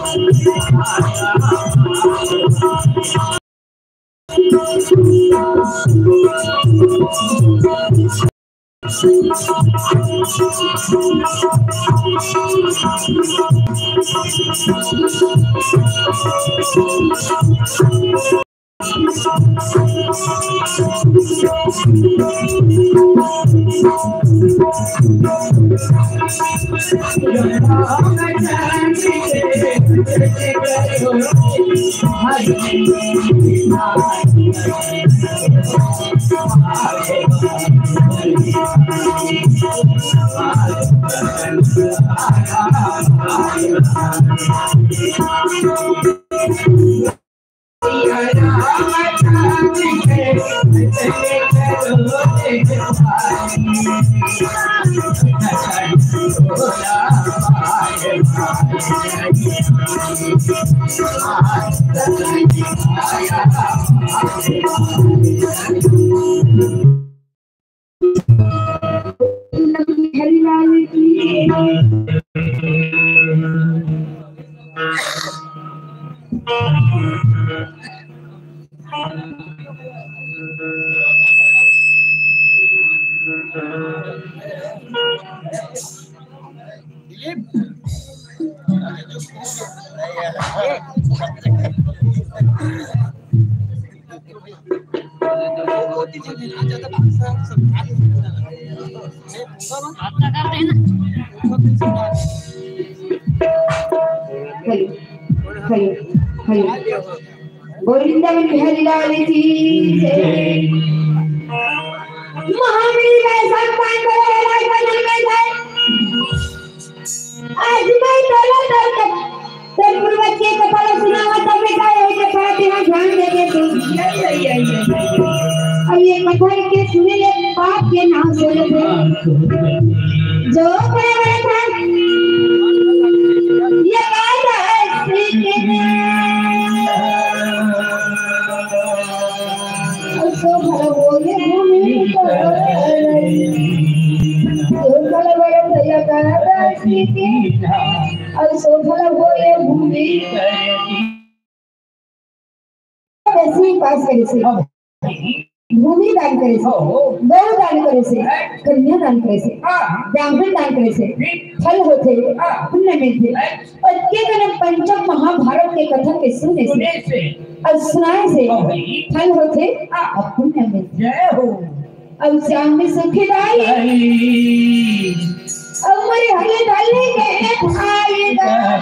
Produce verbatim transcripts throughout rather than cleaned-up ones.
Hello, hello, hello. बोल वृंदावन बिहारी लाल की जय। महावीर ऐसा काम करे, ऐसा जन्म में जाए। आज मैं तोला दर्द, तब पूर्वज के कथा ला सुनावा, तब मैं का यही कथा के यहाँ ध्यान दे दे तू। अब ये कथा के सुने ले पाप के नाम से ले दे। जो बड़े बड़े था, ये बात है श्री कृष्ण। और सो भला बोले भूमि तो और सो भला बोले भूमि। वैसे ही पास करे से, भूमि दान करे से, गौ दान करे से, कन्या दान करे से, ब्राह्मण दान करे से, फल होथे, पुण्य मिलथे। और के कने पंचम महाभारत के कथा के सुने से, सुने से। और सुनाए से, हाँ भाई। फल होथे, हाँ। और पुण्य मिलथे। जय हो। अब श्याम सुखदाई। हरि। अब मोरे हरि डाले के भाई का।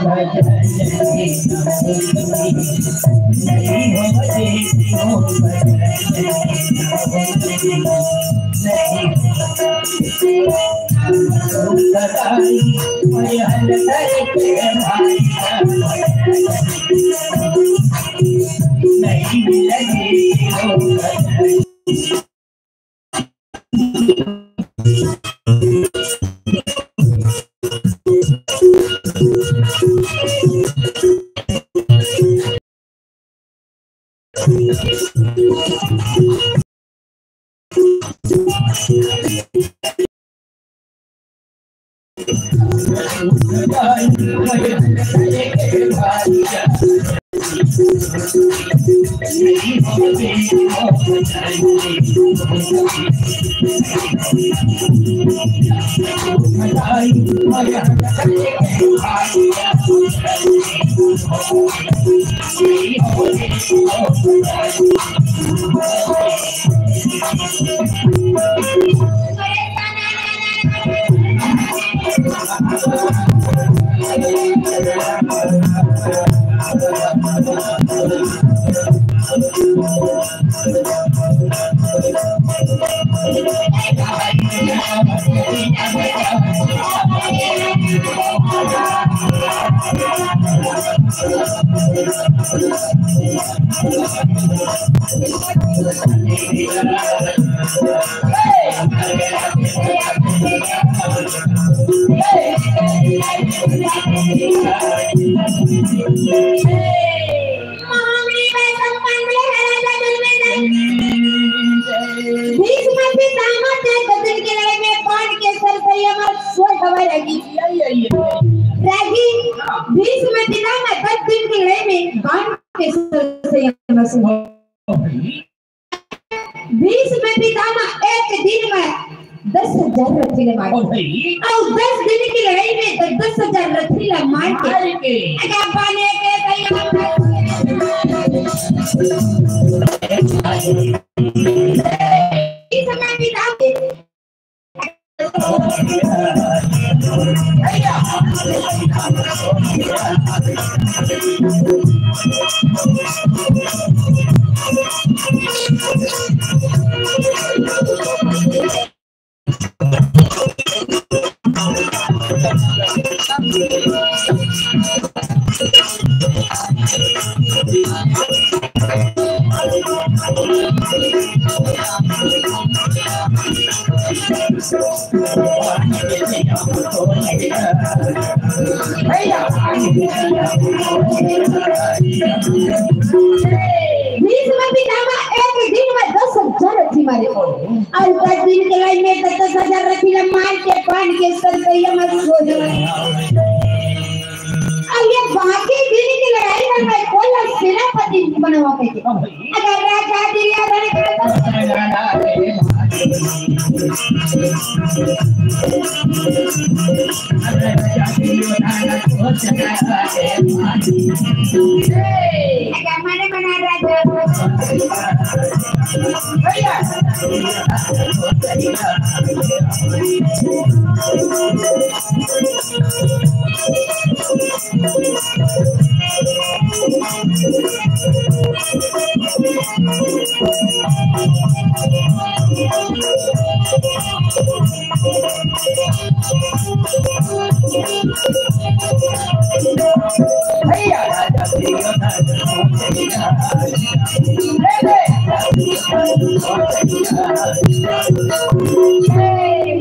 भीष्म पितामह के कत्ल के लड़ाई में बाण के सर पर यमराज सोए हवा रागी। रागी, भीष्म पितामह भीष्म पितामह एक दिन में दस हजार रथी ले मारे। अउ दस दिन की लड़ाई में दस दस हजार रथी ला मार के, मार के। अगर बने के तैयार। इस समय पिता भीष्म पितामह एक दिन में दस हजार रथी मारे। अउ दस दिन के लड़ाई में दस दस हजार रथी ला मार के बांध के संतैया मत हो जाए। अब ये बाकी दिन की लड़ाई में मैं कोई सेनापति बनवा के, अगर राजा दुर्योधन का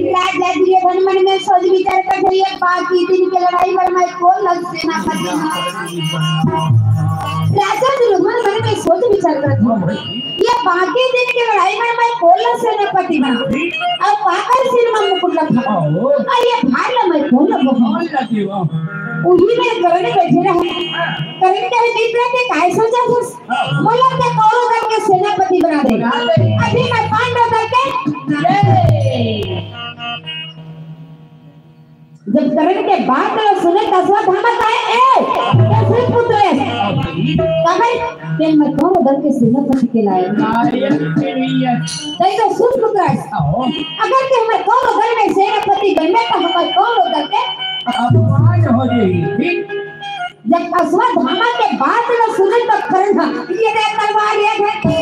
राजा दुर्योधन मन में सोच विचार कर रही है, बाकी दिन के लड़ाई में मैं कोन ला सेनापति हूँ। राजा दुर्योधन मन में सोच विचार कर रही है, ये बाकी दिन के लड़ाई में मैं कोन ला सेनापति हूँ। अब पाकर सिर में मुकुट रखा। और ये भार ला मैं कोन ला बहूँ। उही में कर्ण बैठे रहे। कर्ण कहे, मित्र के काय सोचा था? बोला के कौरव दल के सेनापति बना दे। बना दे। अभी मैं पांडव दल के। जब कर्ण के बात ला सुने, अश्वत्थामा कहे, ए, ते सुत पुत्र है। कहे, ते मैं कौरव दल के सेनापति के लायक। लायक के लिए। ते तो सुत पुत्र है। अगर ते मैं कौरव दल में सेनापति बनबे, तो हमर कौरव दल के अपमान हो जाही। जब अश्वत्थामा के बात ल सुने, तब कर्ण ह, ये दे तलवार, ये दे।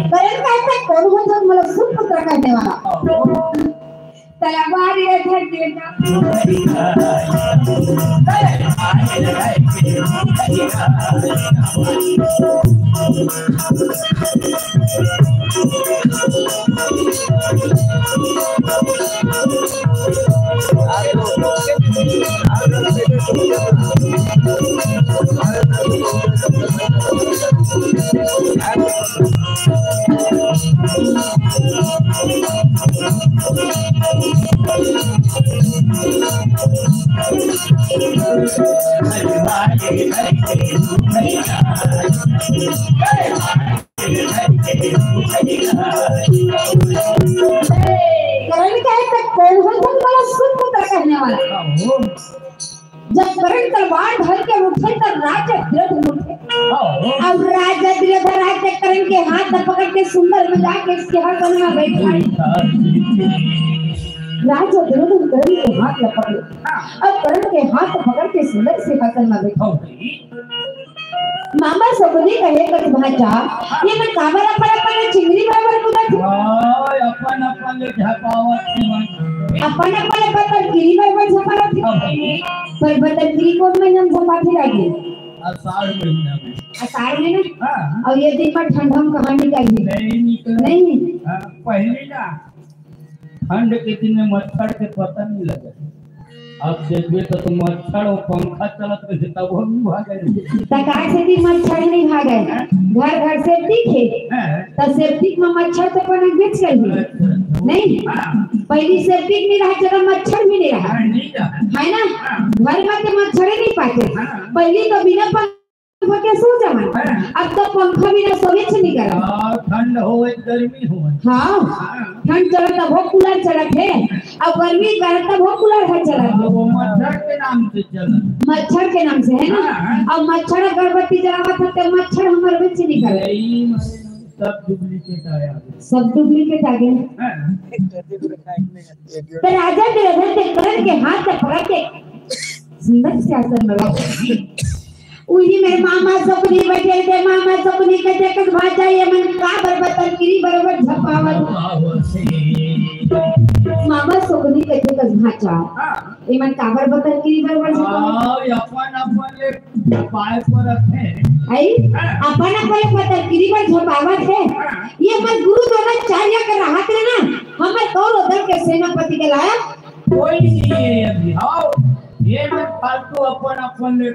कर्ण कहता, कौन हो तुम, मतलब, सुत पुत्र कहने वाला? तलवार इधर देखा। कर्ण कहता, कौन हो तुम, मतलब, सुत पुत्र कहने वाला? जब कर्ण तलवार धर के उठे, तब राजा दुर्योधन उठे। अब राजा दुर्योधन आके कर्ण के हाथ पकड़ के सुंदर मजा के सिंहासन में बैठा। राजा दुर्योधन कर्ण के हाथ पकड़, अब कर्ण के हाथ पकड़ के सुंदर सिंहासन में बैठा। मामा सकुनी कहे, कस भांचा, ये मन काबर अपन अपन चिंगरी बराबर कूदत हे? हाय, अपन अपन ले झपावत हे मन। अपन अपन ले पत्थर गिरी बराबर झपावत हे। हाँ भाई। पर पत्थर गिरी कोन में हम झपाथे लागे? आषाढ़ महीना में। आषाढ़ में ना? हाँ। अउ ये दिन में ठंडा में कहाँ निकल गई? नहीं निकल। नहीं। हाँ, पहले ना ठंड के दिन में मच्छर के पता नहीं लगे। अब देखबे त, त मच्छर अउ पंखा चलत रहिथे, तब हम नइ भागे। त काय सेती मच्छर नइ भागे? घर घर septic हे। हाँ। त septic म मच्छर तो पनकबेच करही। अच्छा, अच्छा। नहीं? हाँ। पहिली septic नइ रहय, त मच्छर भी नइ रहय। हाँ, नइ रहय। है ना? हाँ। घर म तो मच्छर ही नइ पाते। हाँ। पहिली तो बिना पंखा होके सो जावन। हाँ। अब तो पंखा बिना सोवेच नइ करय। हाँ, ठंड होवय, गर्मी होवय। हाँ। हाँ। ठंड चलत तभो cooler चलत हे, अब गर्मी चलत तभो cooler ह चलत हे। हाँ, वो मच्छर के नाम से चलत। मच्छर के नाम से, है ना? हाँ, हाँ। अब मच्छर अगरबत्ती जलावत हे, त मच्छर हमर बेच नइ करय। यही मारे सब duplicate आया। सब duplicate आ गे। हाँ। त राजा दुर्योधन के कर्ण के हाथ ल पकड़ के सुंदर से आसन में बैठे। उही मेर मामा सकुनी बइठे रहिथे, मामा सकुनी कथे, "कस भांचा, ये मन काबर बतरकिरी बरोबर झपावत?" मामा सकुनी कथे, "कस भांचा, हाँ। ये मन काबर बतरकिरी बरोबर झपावत?" हाँ, अपन अपन ले पाय पर रखे। आई? हाँ। अपन अपन ले बतरकिरी बर झपावत हे। हाँ। ये मन गुरु द्रोणाचार्य के रहत रहे ना, हमर कौरव दल के सेनापति के लायक कोई नहीं है अभी। हाँ, ये मन फालतू अपन अपन ले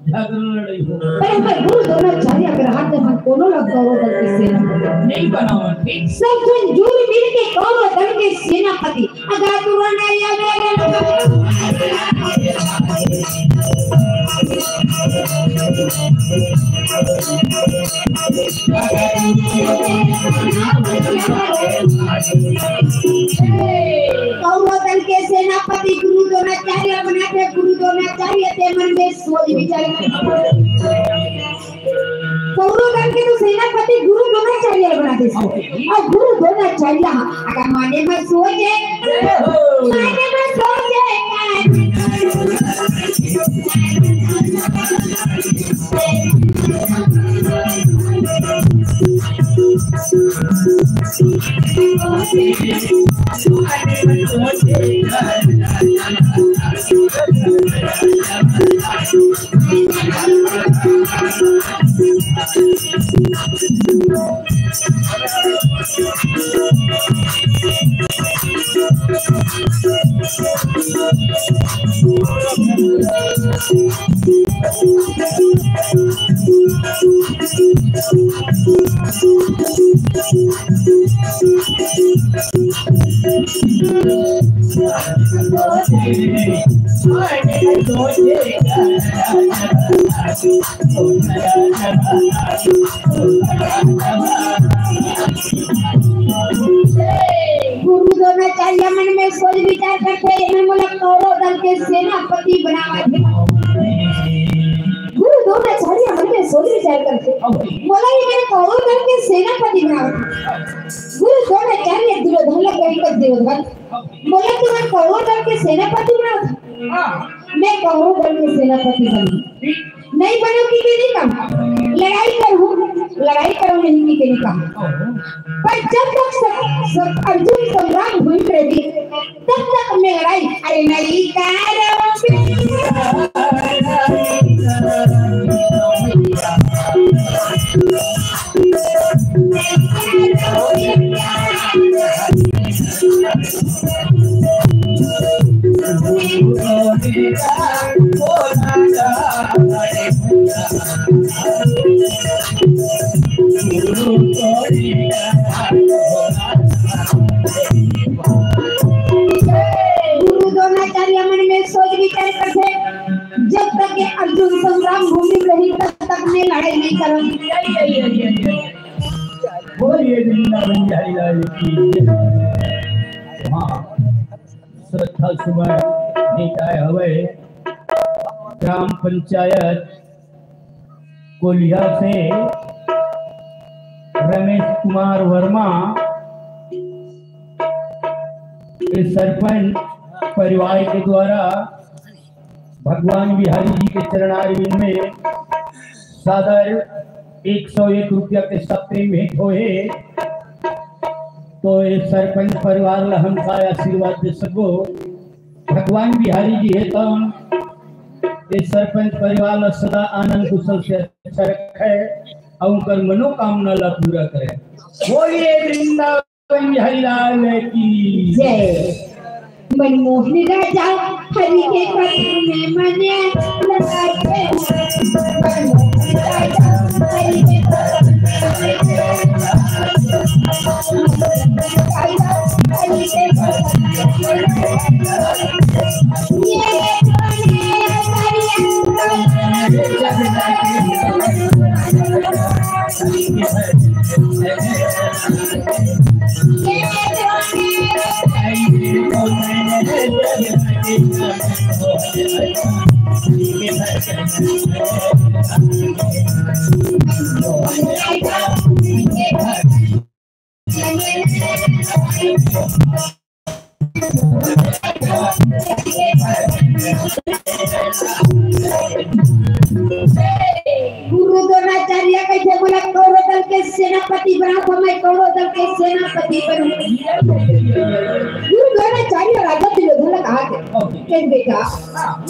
झगड़ा लड़ाई हो। अरे हमर गुरु द्रोणाचार्य के रहत ले हम कोनो ला कौरव दल के सेनापति नइ बनावन, ठीक? सब झन जुड़ मिल के कौरव दल के सेनापति। अगर तू रंडारिया मेरे कौरव दल के सेनापति गुरु द्रोणाचार्य बनाथे, गुरु द्रोणाचार्य ते मन में सोच विचार। कौरव दल के तो सेनापति गुरु द्रोणाचार्य बनाथे। अउ गुरु द्रोणाचार्य, अगर माने मत सोचे, माने मत सोचे। गुरु द्रोणाचार्य मन में सोच विचार करथे, एमन मोला कौरव दल के सेनापति बनावत हे। गुरु द्रोणाचार्य मन में सोच विचार करथे, मोला ये मेरे कौरव दल के सेनापति बनावत हे। गुरु द्रोणाचार्य दुर्योधन ला कहे कर, दुर्योधन, मोला तुमन कौरव दल के सेनापति बनावत हे। हाँ। मैं कौरव दल के सेनापति बनहूं। नहीं बनहूं कहिके नहीं कहंव, लड़ाई करहूं, लड़ाई करहूं नहीं कहिके नहीं कहंव। पर जब तक स-, स-, अर्जुन संग्राम भूमि में रही, तब तक मैं लड़ाई, अरे नहीं करो। गुरु द्रोणाचार्य मन में सोच विचार करथे, जब तक ये अर्जुन संग्राम भूमि में रही, तब तक मैं लड़ाई नहीं करूंगी। बोलिए वृंदावन बिहारी लाल की जय। हाँ, श्रद्धा सुमन निकाय हवे ग्राम पंचायत कोलिया से रमेश कुमार वर्मा के सरपंच परिवार के द्वारा भगवान बिहारी जी के चरणारविंद में सादर एक सौ एक रुपया के सप्रेम भेंट होए। तो ये सरपंच परिवार ला हमका आशीर्वाद दे सको। भगवान बिहारी जी हे तो ये सरपंच परिवार ला सदा आनंद कुशल से अच्छा रखे अउ उनकर मनोकामना ला पूरा करे। बोलिए वृंदावन बिहारी लाल की जय। मनमोहन राजा हरि के पथ में मने लगाए। हरि के पथ में मने लगाए। हरि के पथ में मने लगाए। गुरु द्रोणाचार्य कहिथे, "मोला कौरव दल के सेनापति बनाओ, तो मैं कौरव दल के सेनापति बनहूं।" गुरु द्रोणाचार्य राजा दुर्योधन ला कहा थे, कहिथे, "बेटा,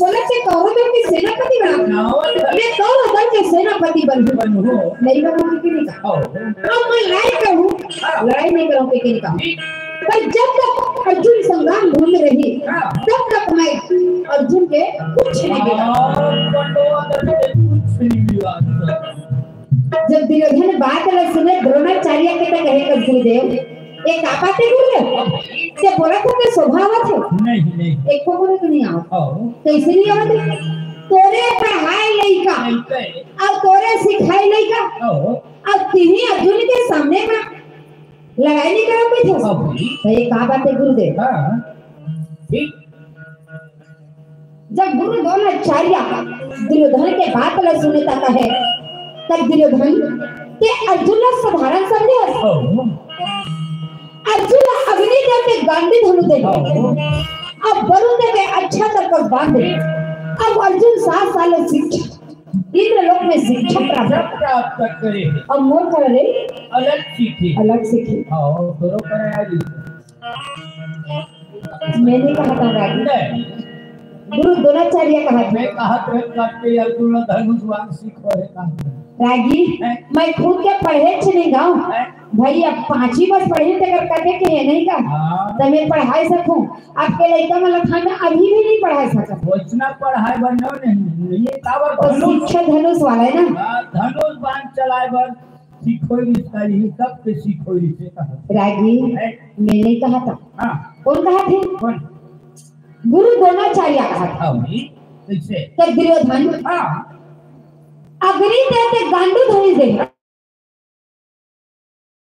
मोला ते कौरव दल के सेनापति बनाओ, मैं कौरव दल के सेनापति बनहूं।" नहीं बनाऊं कहिके नहीं कहा। अब मैं लड़ाई करूं, लड़ाई नहीं करूं कहिके नहीं कहा। पर जब तक अर्जुन संग्राम भूमि रही, तब तक मैं अर्जुन के कुछ नहीं बिगाड़। जब दुर्योधन बात ल सुने, द्रोणाचार्य के त कहे, "कर गुरुदेव, ये का बात हे गुरुदेव? ते बोलत हे, ते शोभा आवत हे?" नहीं, नहीं। एको बोले तो नहीं आवत। हाँ। कैसे नहीं आवत? तोरे पढ़ाए लइका, लइका। अउ तोरे सिखाए लइका, हाँ। अउ तिही अर्जुन के सामने में लड़ाई नहीं करव कहिथे। हाँ, बोली। त ये का बात हे गुरुदेव? हाँ, ठीक। जब गुरु द्रोणाचार्य दुर्योधन के बात ल सुने त कहे, तब दुर्योधन, ते अर्जुन ला साधारण समझे हस? हाँ। अर्जुन ला अग्नि देव के गांडी धनु दे। हाँ। अब वरुण देव के अच्छा तरह बांध दे। अब अर्जुन सात साल शिक्षा इंद्रलोक में शिक्षा प्राप्त प्राप्त करे। अब मोर करा ले अलग सीखे। अलग सीखे। हाँ, दोनों करा आगे। मैं नहीं कहा था रागी। नहीं। गुरु द्रोणाचार्य कहा था। मैं कहा था, करते यार, तू ना धनुष बाण सीखो है, कहा था। रागी, हैं? मैं खुद के पढ़े छे नहीं गाँव। हैं? भाई, अब पांचवी बस पढ़े ते कर कहते के है नहीं का? हाँ। तो मैं पढ़ाई सकूं। आपके लइका मन ल खाना अभी भी नहीं पढ़ाए सकत। वइसना पढ़ाए बर न नहीं, ये काबर वो धनुष शिक्षा धनुष वाला है ना? हाँ, धनुष बाण चलाए बर सीखो रिश्ता, यही तब के सीखो रिश्ते कहा। रागी, है? मैं नहीं कहा था। हाँ। कौन कहा थे? कौन? गुरु द्रोणाचार्य कहा था। हाँ, वही। कैसे? तो दुर्योधन हाँ। अग्नि देव के गांडी धनुष दे।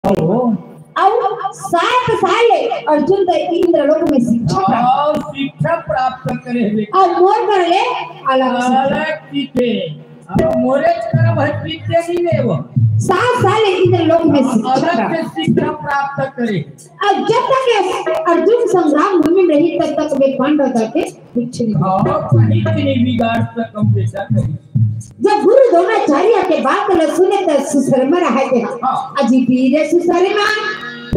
ओहो। अउ सात साल अर्जुन त इंद्रलोक में शिक्षा प्राप्त। हाँ, शिक्षा प्राप्त करे हुए। अउ मोर करा ले अलग सीखे। अलग सीखे। अब मोरे करा भाई पीते नहीं ले वो। सात साल इंद्रलोक में शिक्षा अलग से प्राप्त। शिक्षा प्राप्त करे। अउ जब तक ये अर्जुन संग्राम भूमि में रही, तब तक मैं पांडव दल के कुछ नहीं। हाँ, कहीं से नहीं बिगाड़ सकम बेटा, कहीं। जब गुरु द्रोणाचार्य के बात ल सुने त सुशर्मा रहा थे। हाँ। अजी वीर सुशर्मा,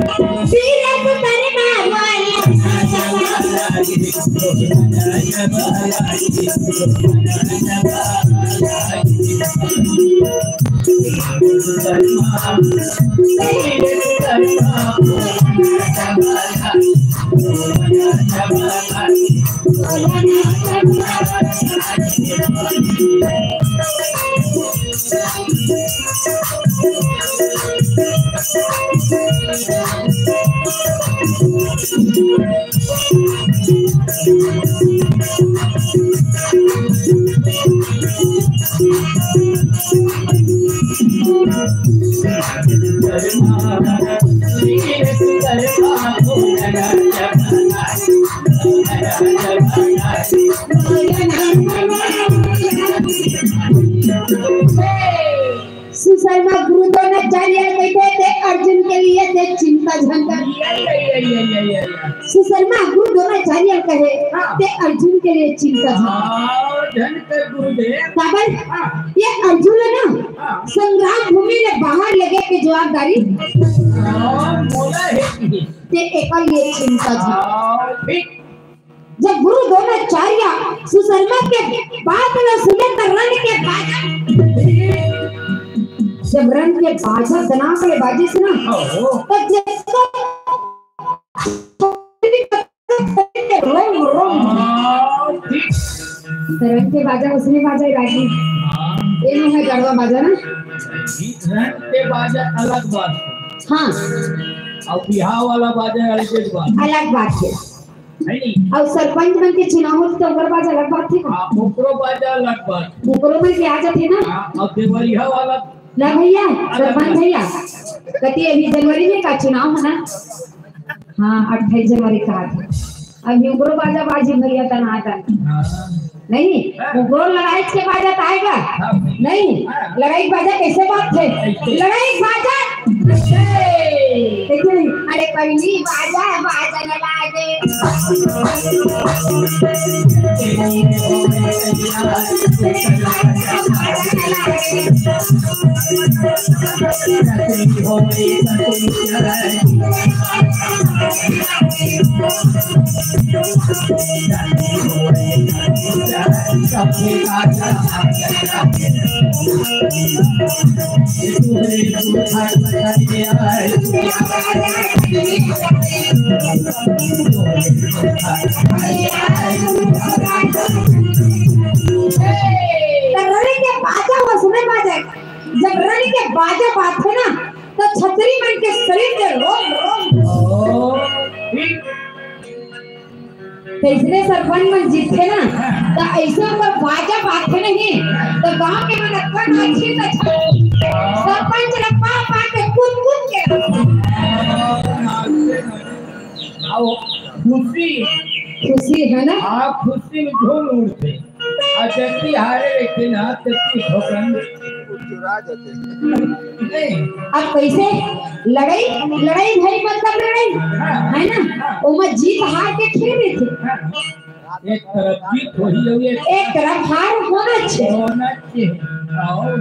वीर सुशर्मा बोले। सुशर्मा गुरु द्रोणाचार्य कहिथे, ते अर्जुन के लिए ते चिंता झन कर। या, या, या। सुशर्मा गुरु द्रोणाचार्य कहे, हाँ। ते अर्जुन के लिए चिंता झन कर। हाँ, झन कर गुरुदेव। काबर? हाँ। ये अर्जुन है ना, हाँ। संग्राम भूमि ले बाहर लेगे के जवाबदारी। हाँ, मोला है कि। ते एकर लिए चिंता झन कर। हाँ, ठीक। जब गुरु द्रोणाचार्य सुशर्मा के बात ल सुने त रण के बाजा, जब रण के बाजा दनाक ले बाजिस ना, ओहो। त जिसको रोम रोम। हाँ, ठीक। त रंग के बाजा उसने बाजा रागी। हाँ। ये नहीं है गढ़वा बाजा ना? रंग के बाजा अलग बात है। हाँ। अउ बिहाव वाला बाजा अलगे बात। अलग बात है। नहीं, नहीं। अउ सरपंच मन के चुनाव होथे त ओकर बाजा अलग बात है ना? हाँ, ओकरो बाजा अलग बात। ओकरो में क्या जाथे ना? हाँ, अउ देवरिया वाला ना भैया, अलग सरपंच बात। भैया, कति अभी जनवरी में का चुनाव है ना? हाँ, अट्ठाईस जनवरी का है। अभी ओकरो बाजा बाजी भैया टनाटन। हाँ। नहीं, हाँ। ओकरो लड़ाई के बाजा त आएगा। हाँ। नहीं, हाँ। लड़ाई बाजा कैसे बात है? कैसे? लड़ाई बाजा। कैसे? देखिए, अरे पगली बाजा, बाजा न लागे। त रंग के बाजा वइसने बाजे, जब रंग के बाजा बाजथे ना, त छतरी मन के शरीर के रोम रोम। ओ, ठीक। तइसने सरपंच मन जीतथे ना, त अइसे ओकर बाजा बाजथे नहीं, त गांव के मन अतका नाचही त सरपंच ल पा पा के कूद कूद के। अउ खुशी। खुशी है ना? हाँ, खुशी में झूम उठथे। अउ जतकी हारे रहिथे ना, ततकी ठोकन। नहीं। अब कैसे? लड़ाई, लड़ाई भाई मतलब लड़ाई, हाँ। है ना? हाँ। ओमा जीत हार के खेल रहिथे। हाँ। एक तरफ जीत होही अउ एक एक तरफ हार होना चाहिए। होना चाहिए। आओ।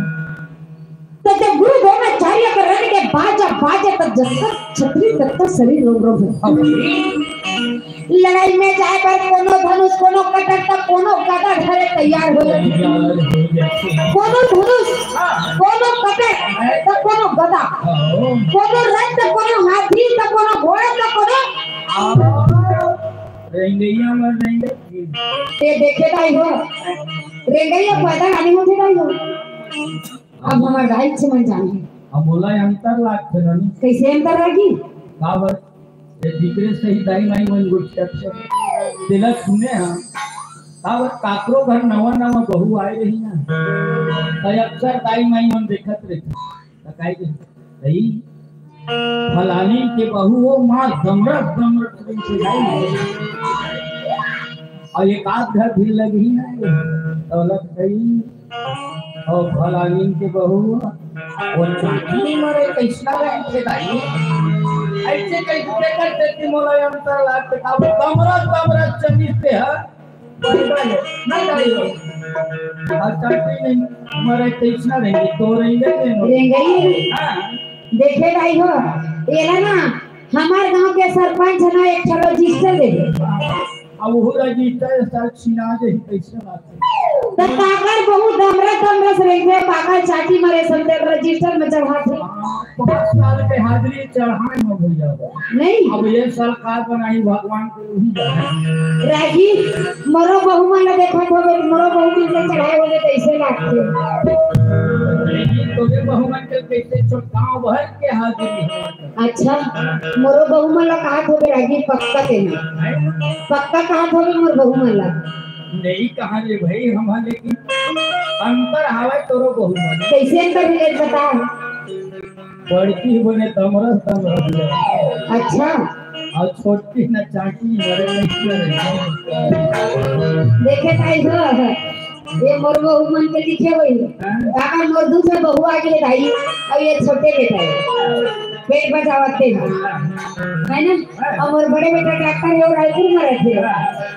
त जब गुरु द्रोणाचार्य के रंग के बाजा बाजे, त जब तक छतरी तब तक शरीर रोम रोम हो। लड़ाई में जाए बर कोनो धनुष, कोनो कटक, त कोनो गदा धरे तैयार हो। कोनो धनुष, कोनो कटक, त कोनो गदा, कोनो रथ, त कोनो हाथी, त कोनो घोड़ा, त कोनो रेंगइया में रेंगई। ते देखे दाई हो, रेंगइया पैदा नहीं होथे दाई हो। अब हमर दाई से मन जाने। अब मोला अंतर लागथे ना। कैसे अंतर लागी? काबर? ए दिकरे सही दाई माई मन गोठियाथे। तेला सुने हंव। काबर काकरो घर नवा नवा बहू आए रही ना। त अक्सर दाई माई मन देखत रहिथे। त काई के, "भाई, फलानी के बहू हो, माँ दमरत दमरत रहिथे भाई।" अउ एक आध घर भी लगही ना, त लगही। अउ फलानी के बहू, वो चांटी मरे कइसना रहिथे दाई। अइसे कइसे कर देती मोला अंतर लागथे, अब दमरत दमरत चलिस ते ह, पैदा ले, ना दाई हो। अउ चांटी नहीं मरे कइसना रहिथे, तो रहिथे नहीं। रेंगई। हाँ। देखे दाई हो, एला ना हमार गांव के सरपंच ह ना एक ठो रजिस्टर दे दे। अब वो रजिस्टर साल छिना दे, कैसे बात है? त काकर बहुत दमरस दमरस रहिथे, काकर चांटी मरे संते रजिस्टर में चढ़ाथे। हाँ, पाँच साल के हाजिरी चढ़ाए में भैया बा। नहीं। अब ये सरकार बनाई भगवान को वही जाने। रागी, मोरो बहू मन ला देखत होबे, मोरो बहू मन ला चढ़ाए होबे, कैसे लागथे? लेकिन तोरे बहू मन के कैसे छोड़ गाँव भर के हाजिरी है। अच्छा, मोरो बहू मन ला कहत होबे रागी पक्का तेना। पक्का कहत होबे मोर बहू मन ला। नहीं कहा रे भाई, हम लेकिन अंतर हावय तोरो बहू मन। कैसे अंतर हे बता? बड़की बने दमरस दमरस। अच्छा। अउ छोटकी न चांटी मरे नहीं करे। देखे ताई हो, ये मोर बहू मन के लिखे हुई। हाँ। काका मोर दूसरा बहू आ गए दाई, अब ये छोटे बेटा है। पेट बचावत थे। है ना? अउ मोर बड़े बेटा डॉक्टर हे, वो रायपुर में रहथे।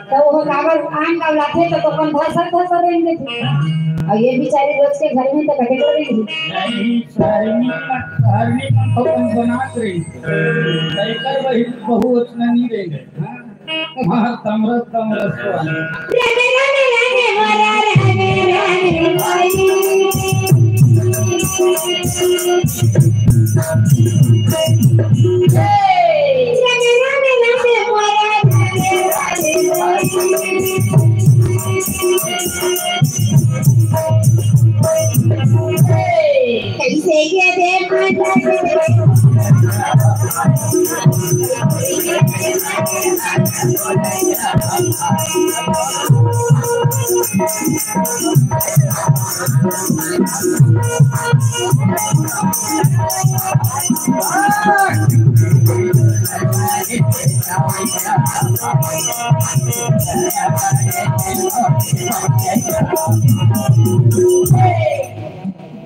त वो काबर आन गाँव लाथे त तो अपन धसर धसर रेंग देथे। अउ ये बिचारी रोज के घर में त कटे को रेंग। नहीं, शहर में, शहर में अपन बनात रही। लड़का वही बहू उतना नहीं रेंगे। हाँ? वहाँ तमरस, तमरस वाला। राधे, राधे, राधे, बोला राधे, राधे, बोली। राधे, राधे, राधे, बोला राधे, राधे, बोली।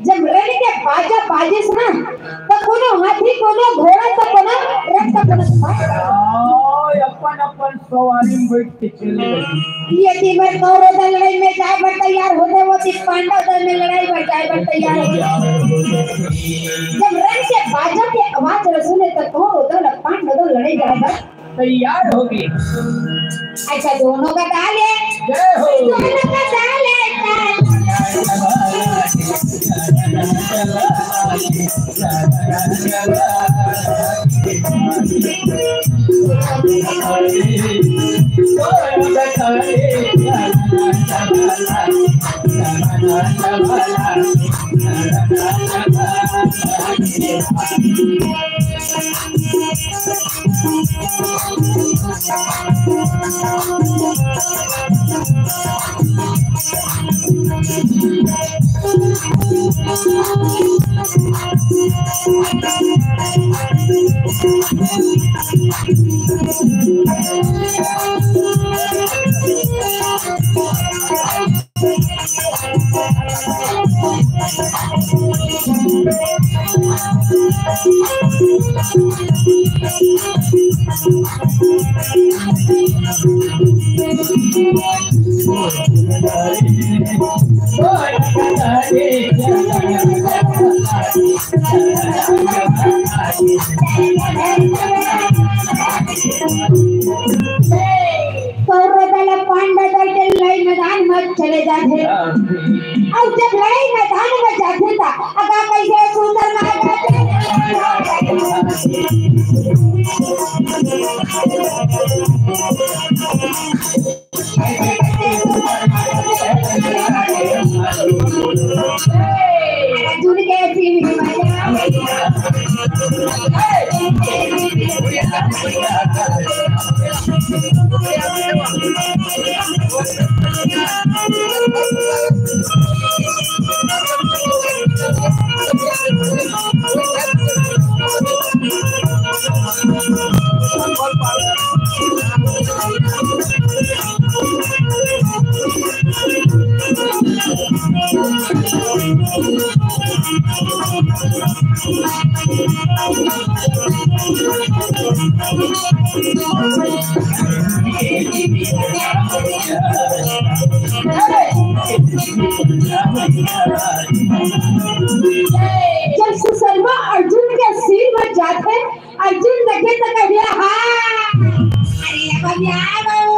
जब रण के बाजा बाजिस ना, त कोनो हाथी, कोनो घोड़ा, त कोनो रथ, त कोनो सिपाही। हाँ, अपन अपन सवारी में बैठ के चले गए। ये दिन में कौरव दल लड़ाई में जाए बर तैयार होथे, वो दिन पांडव दल में लड़ाई बर जाए बर तैयार होथे। जब रण के बाजा के आवाज ल सुने, त कौरव दल, पांडव दल लड़ाई जाए बर तैयार हो गए। अच्छा, दोनों का ताल है। जय हो। दोनों का ताल है, ताल। कौरव दल पांडव दल के लड़ाई मैदान में चले जाथे। अउ जब लड़ाई मैदान में जाथे, त अगा कैसे सुंदर ना जाथे। जब सुशर्मा अर्जुन के सिर में जाथे, अर्जुन देखे त कहिया, हाँ। अरे, अब यार, आओ,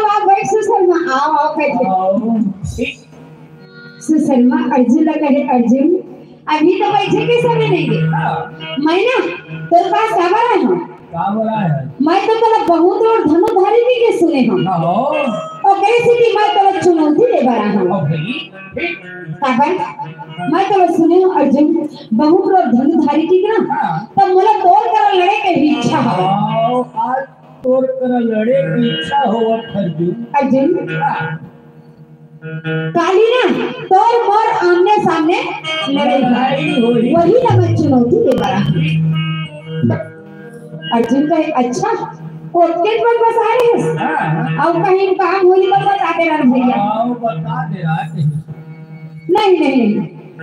आओ, बैठ सुशर्मा, आओ, आओ, बैठ। सुशर्मा अर्जुन ला कहे, अर्जुन, अभी तो बैठे के समय नहीं है। हाँ। मैं ना तोर पास काबर आए हूँ? काबर आए हूँ? मैं तो तोला बहुत और धनुधारी की के सुने हूँ। हाँ। और कैसे कि मैं तोला चुनौती दे बर आए हूँ। और भाई, फिर? काबर? मैं तोला सुने हूँ अर्जुन, बहुत और धनुधारी की ना। हाँ। तब मोला तोर करा लड़े के भी इच्छा है। हाँ, आज तोर करा लड़े की इच्छा हो अर्जुन। अर्जुन। हाँ। काली ना तोर मोर आमने सामने लड़ाई होही। वही ला मैं चुनौती दे बर आए हूँ। अर्जुन कहे, अच्छा, ओतके मन बस आए हस? हाँ। अउ कहीं काम होही तो बता दे रहा भैया। हाँ, बता दे रहा है। नहीं, नहीं, नहीं,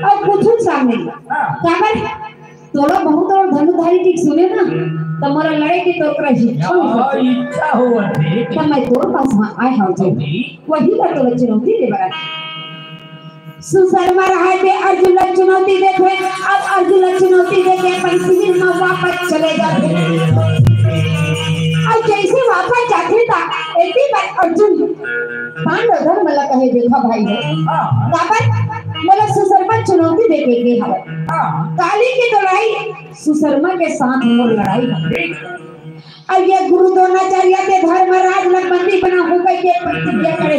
अउ कुछ सामने। हाँ। काबर? तोला बहुत और धनुधारी की सुने ना, त मोला लड़े के तोर करा इच्छा हो। हाँ, इच्छा हो, ठीक है। त मैं तोर पास आए हूँ अर्जुन। वही ला तोला चुनौती दे बर आए। सुशर्मा रहा के अर्जुन ला चुनौती देथे। अब अर्जुन ला चुनौती देके अपन शिविर में वापस चले जाथे। अब जैसे वापस जाथे देखा भाई हो। हाँ। काबर मोला सुशर्मा चुनौती दे के गे हवय। हाँ। काली के लड़ाई सुशर्मा के साथ मोर लड़ाई हवय। ठीक। अब ये गुरु द्रोणाचार्य के धर्मराज ला बंदी बनाहूं कहिके प्रतिज्ञा करे।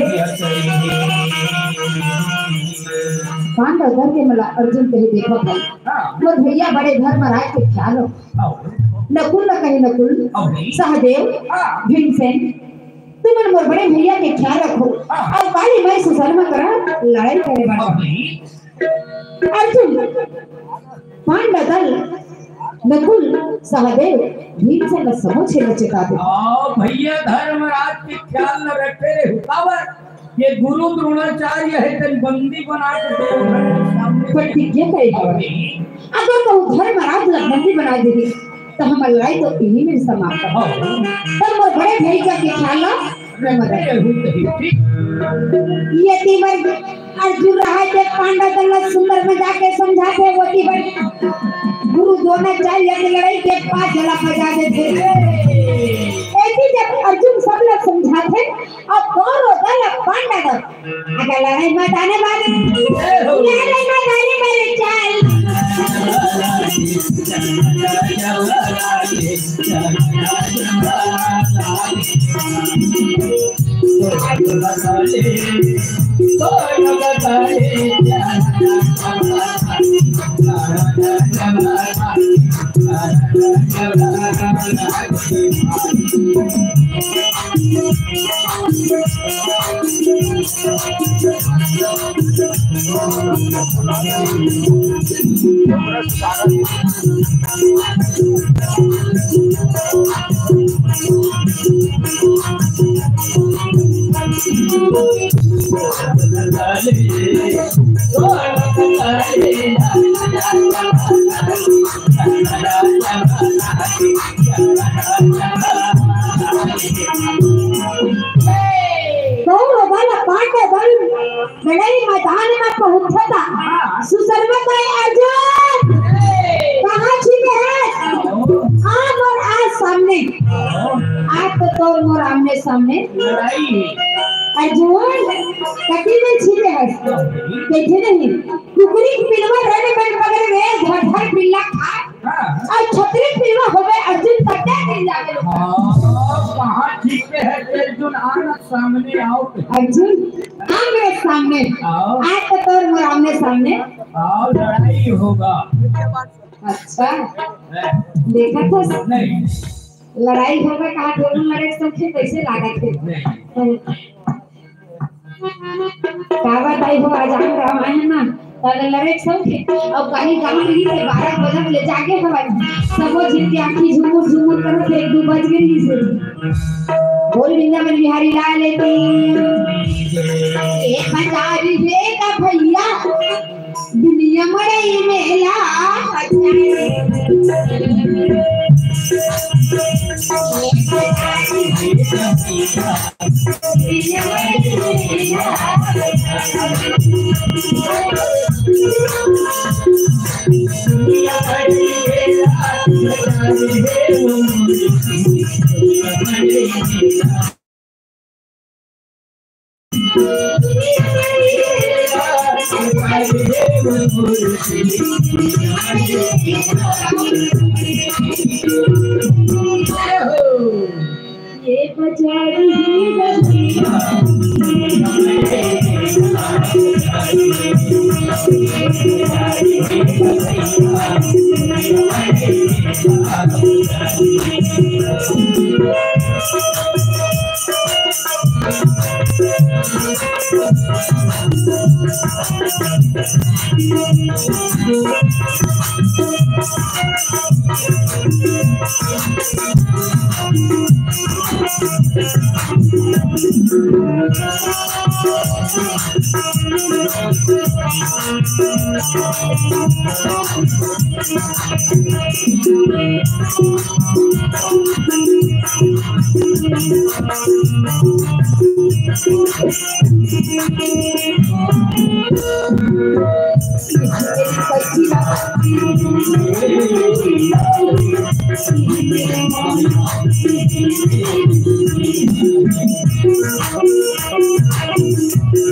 पांडव धर के मोला अर्जुन कहे, देखो भाई, हाँ। मोर भैया बड़े धर्मराज के ख्याल रखो। हाँ। नकुल ला कहे, नकुल, हाँ भाई। सहदेव, हाँ। भीमसेन, तुमन मोर बड़े भैया के ख्याल रखो। हाँ। अउ काली मैं सुशर्मा करा लड़ाई करे बर। हाँ भाई। अर्जुन, पांडव दल, नकुल, सहदेव, भीमसेन ला सबो झन ला चेता दे। हाँ भैया, धर्मराज के ख्याल ला रखे रहे। काबर ये गुरु द्रोणाचार्य हे, तेन बंदी बना के देवधर के सामने प्रतिज्ञा करे हवय। अगर कहूँ धर्मराज ला बंदी बना देही, त हमर लड़ाई तो इही में समाप्त हो। हाँ। तब मोर बड़े भैया के ख्याल ला मैं मदद। ये तीमर अर्जुन रहा के पांडव दल ला सुंदर में जाके समझाथे, वो तीमर गुरु द्रोणाचार्य के लड़ाई के पांच जला बजा देथे। ऐसी जब अर्जुन सब ला समझाथे, अब कौरव दल, अब पांडव दल, अगर लड़ाई मैदाने वाले, लड़ाई मैदाने वाले, चल। कौरव दल, पांडव दल लड़ाई मैदान में पहुंचता। हाँ। सुशर्मा कहे, अर्जुन, कहाँ छिपे हस? आ मोर आज सामने। आज तो तोर मोर आमने सामने। लड़ाई हे। अर्जुन, कति में छिपे हस? देखे नहीं। कुकरी के पिलवा रहने बन बगल में धर धर पिल्ला खा। हाँ। अउ छतरी पिलवा होवे अर्जुन, कते दिन लागे लोग। हाँ, कहाँ ठीक पे है अर्जुन, आना सामने आओ। अर्जुन, आ मेरे सामने। आओ। आज तो तोर मोर आमने सामने। आओ, लड़ाई होगा। अच्छा। नहीं। देखा था? नहीं। लड़ाई होगा, कहा दोनों लड़े तो फिर कैसे लागत है? नहीं। का बताई हो, आज हम गाँव आए हैं ना, तब लड़े सब थे। अब कहीं गाँव रही थे, बारह बजे ले जाके हवा, सबो झिन के आँखी झुमुर झुमुर करत, एक दू बज गई से। बोल बिंदा मन बिहारी लाल की। एक हजार रे का भैया, दुनिया मड़ई मेला।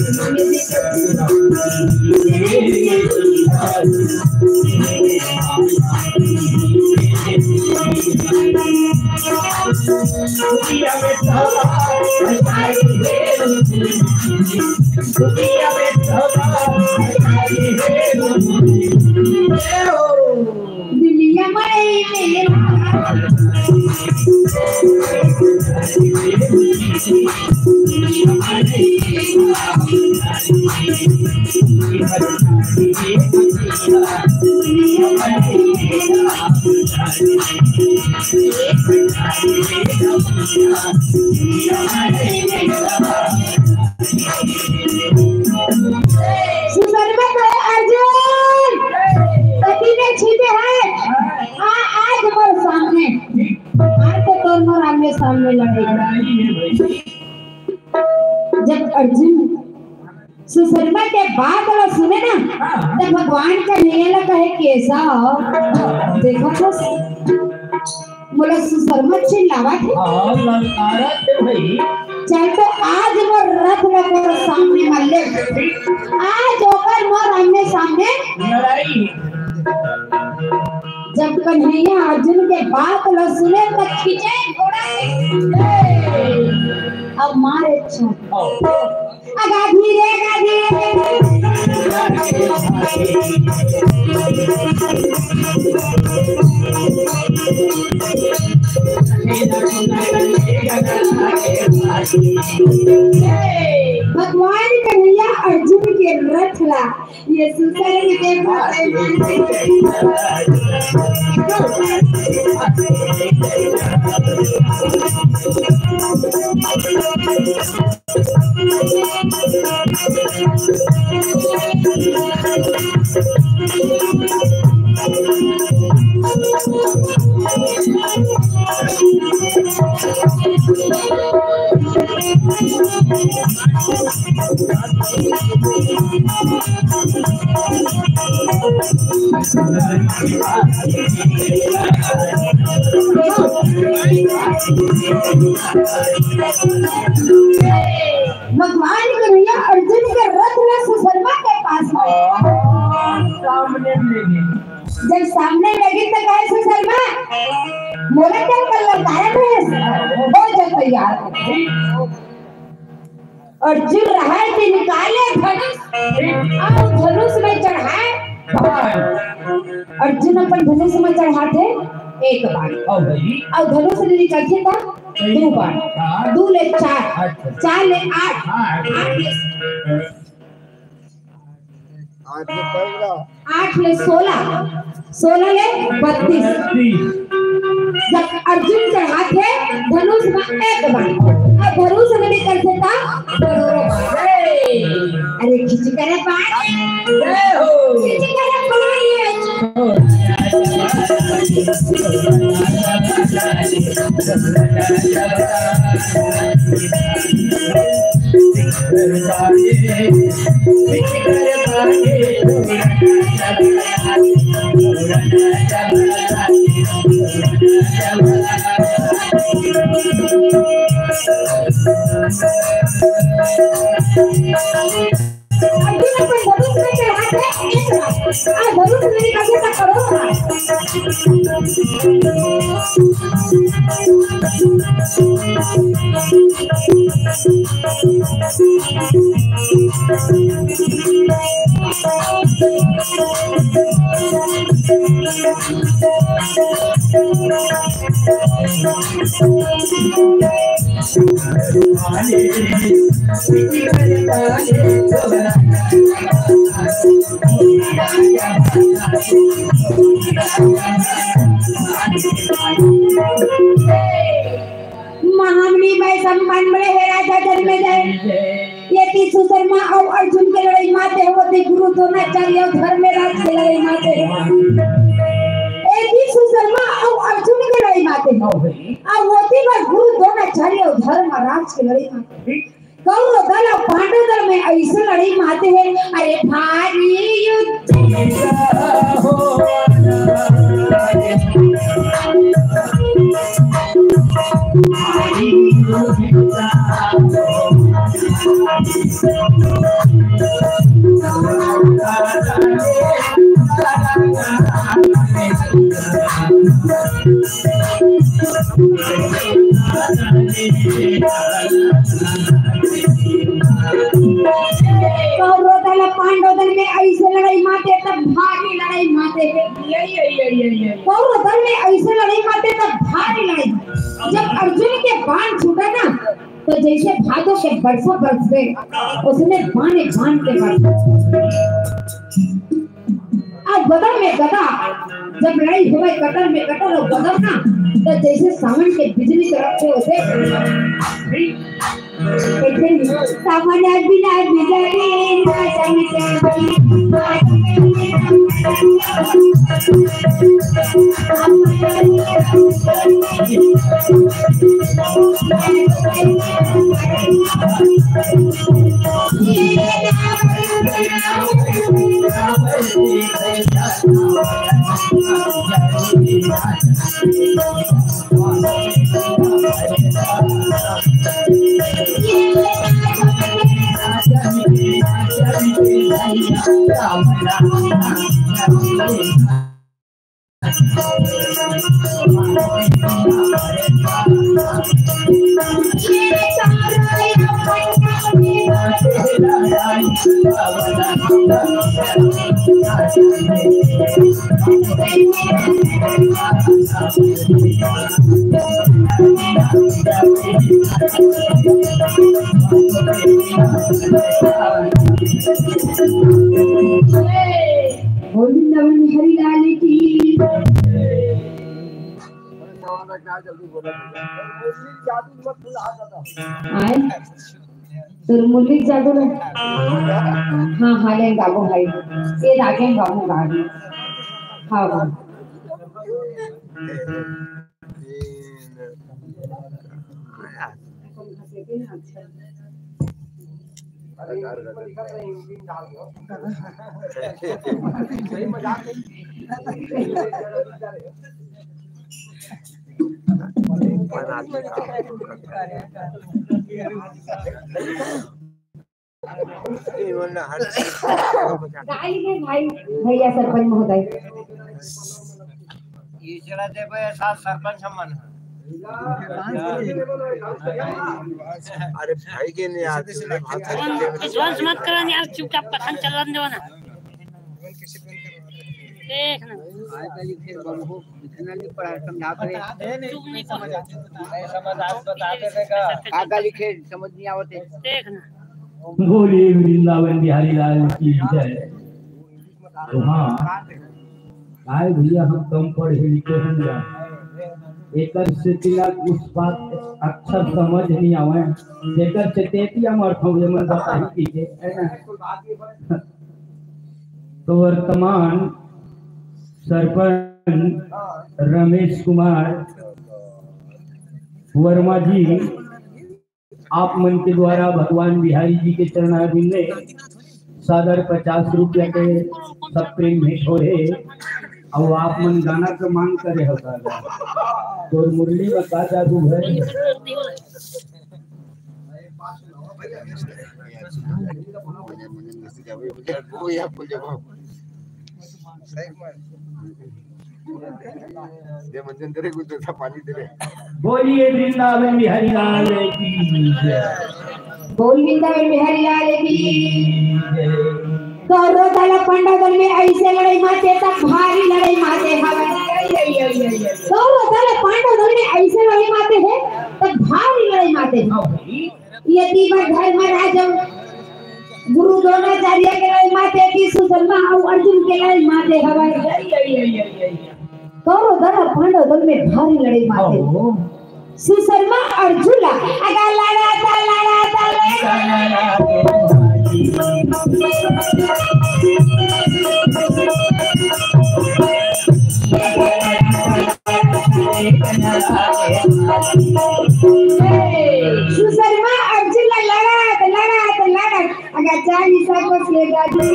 दुनिया में मेरा सुसर्मा कहे, अर्जुन, कति में छिपे है? आ, आज मोर सामने, आज तो तोर मोर आमने सामने लड़ाई। जब अर्जुन सुसर्मा के बात ला सुने ना, हाँ। तो भगवान कन्हैया ला कहे, "केशव, देखत हस, मोला सुसर्मा चिल्लावत हे।" हाँ, ललकारत हे भाई। चल तो आज मोर रथ ला मोर सामने मल ले, आज ओकर मोर आमने सामने लड़ाई। जब कन्हैया अर्जुन के बात ला सुने तो खींचे घोड़ा के, अब मारे छो। अगा धीरे, अगा धीरे। भगवान कन्हैया अर्जुन के रथ ला ये सुसर्मा के बात भगवान कन्हैया अर्जुन के रथ ला सुसर्मा के पास में। सामने ले गए। जब सामने ले गए तो कहे, "सुसर्मा, मोला क्या कर लो, गायब है?" हो जा तैयार। अर्जुन रहे ते निकाले धनुष, अउ धनुष में चढ़ाए बाण। अर्जुन अपन धनुष में चढ़ाथे एक बाण, अउ भाई। अउ धनुष ले निकलथे त दू बाण, हाँ। दू ले चार, अच्छा। चार ले आठ, हाँ। आठ ले आठ ले पन्द्रह। आठ ले सोलह, सोलह ले बत्तीस। जब अर्जुन चढ़ाथे धनुष में एक बाण, अउ धनुष में निकलथे त करोड़ों बाण। अरे खिंच करे बाण, जय हो। खिंच करे बाण। महामुनि महेश, संपन्न बड़े हे राजा जनमेजय। एती सुसर्मा अउ अर्जुन के लड़ई माते हे, ओती गुरु द्रोणाचार्य अउ धर्मराज के लड़ई माते हे। एती सुसर्मा अउ अर्जुन के लड़ई माते हे, अउ ओती बर गुरु द्रोणाचार्य अउ धर्मराज के लड़ई माते हे। कौरव दल अउ पांडव दल में अइसे लड़ई माते हे, अरे भारी युद्ध। कौरव दल पांडव दल में ऐसे लड़ाई माते तब भारी लड़ाई माते। कौरव दल में ऐसे लड़ाई माते तब भारी लड़ाई। जब अर्जुन के बाण छूटा ना, तो जैसे भादो के बरसा बरसे, उसने बाण बाण के बरसा। अब गदर में गदा, जब लड़ाई होवे गदर में गदर और गदर ना, तो जैसे सावन के बिजली कड़कते होते। सावन बिना बिजली ना चमके। गोविंद हरि लाल की। आए? तोर मुरली जादू ने? हाँ, हाँ, ले गाबो भाई। ये रागे गाबो, गाबो। हाँ, हाँ। गाली दे भाई, भैया सरपंच महोदय। ये चला दे भाई, साथ सरपंच हमन। अरे भाई के नहीं यार, विश्वास मत करो यार, चुपचाप कथन चलन देवा ना। देख ना। आजकल फिर बम हो, इतना नहीं पढ़ा, समझाते रहे। चुप नहीं समझ। नहीं समझ, आज बताते थे का? आजकल फिर समझ नहीं आवते। देख ना। बोलिए वृंदावन बिहारी लाल की जय। तो हाँ, काय भैया, हम कम पढ़े लिखे हन या? एकर सेती ला कुछ बात अच्छा समझ नहीं आवे, जेकर सेती हम अर्थों ये मन बताही की के, है ना? तो वर्तमान सरपंच रमेश कुमार वर्मा जी, आप मन के द्वारा भगवान बिहारी जी के चरणारविंद में सादर पचास रुपया के सब प्रेम भेंट हो हे। अउ आप मन गाना के मांग करे हो दादा, तोर मुरली में का जादू है? दे मंजन, तेरे कुछ ऐसा पानी दे दे। बोलिए वृंदावन बिहारी लाल की जय। बोल वृंदावन बिहारी लाल की। कौरव दल पांडव दल में ऐसे लड़ाई माते तब भारी लड़ाई माते हवा। कौरव दल पांडव दल में ऐसे लड़ाई माते हैं तब भारी लड़ाई माते हवा। ये तीनों धर्मराज गुरु द्रोणाचार्य के लड़ाई माते की सुशर्मा अउ अर्जुन के लड़ाई माते हवा। कौरव दल पांडव दल में भारी लड़ाई माते। सुशर्मा अर्जुन ला अगा लड़ा ता, लड़ा ता, लड़ा ता। सुशर्मा अर्जुन ला लड़त, लड़त, लड़त, अगर चालीस साल को के गाड़ी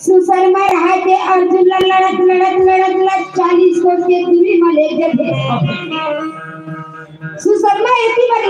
सुशर्मा रहा के अर्जुन ला लड़त, लड़त, लड़त, लड़त चालीस कोस के दूरी म ले गे हे। सुशर्मा एती बर